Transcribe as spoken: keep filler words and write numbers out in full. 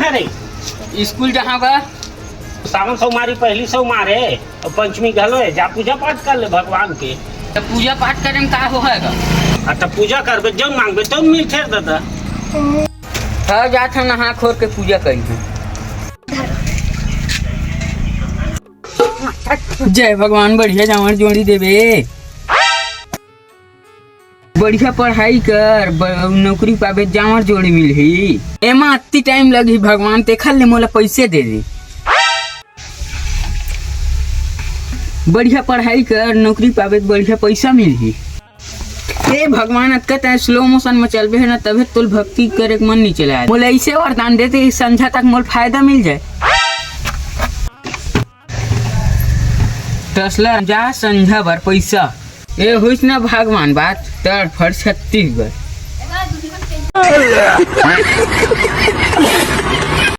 अरे, स्कूल जहाँ बा, सावन सोमवारी पहली सोमवार हे, अउ पंचमी घलो हे, जा पूजा पाठ कर ले भगवान के। त पूजा पाठ करे में का होएगा? आ, त पूजा करबे, जब मांगबे, तब मिलथे दादा। हाँ, जात हन नहा खोर के पूजा करी हन। जय भगवान, बढ़िया जांवर जोड़ी देबे। बढ़िया पढ़ाई कर, ब-, नौकरी पाबे, जांवर जोड़ी मिलही। एमा अत्ती टाइम लगही भगवान, तेखर ले मोला पइसे दे दे। बढ़िया पढ़ाई कर, नौकरी पाबे त बढ़िया पइसा मिलही। हे भगवान, अतका तैं स्लो मोशन में चलबे है ना, तभे तोल भक्ति करे के मन नहीं चला। मोला ऐसे वरदान देते कि संझा तक मोल फायदा मिल जाए। टसलर जा संझा बर पैसा। ए होइस ना भगवान बात, तड़फड़ छत्तीसगढ़।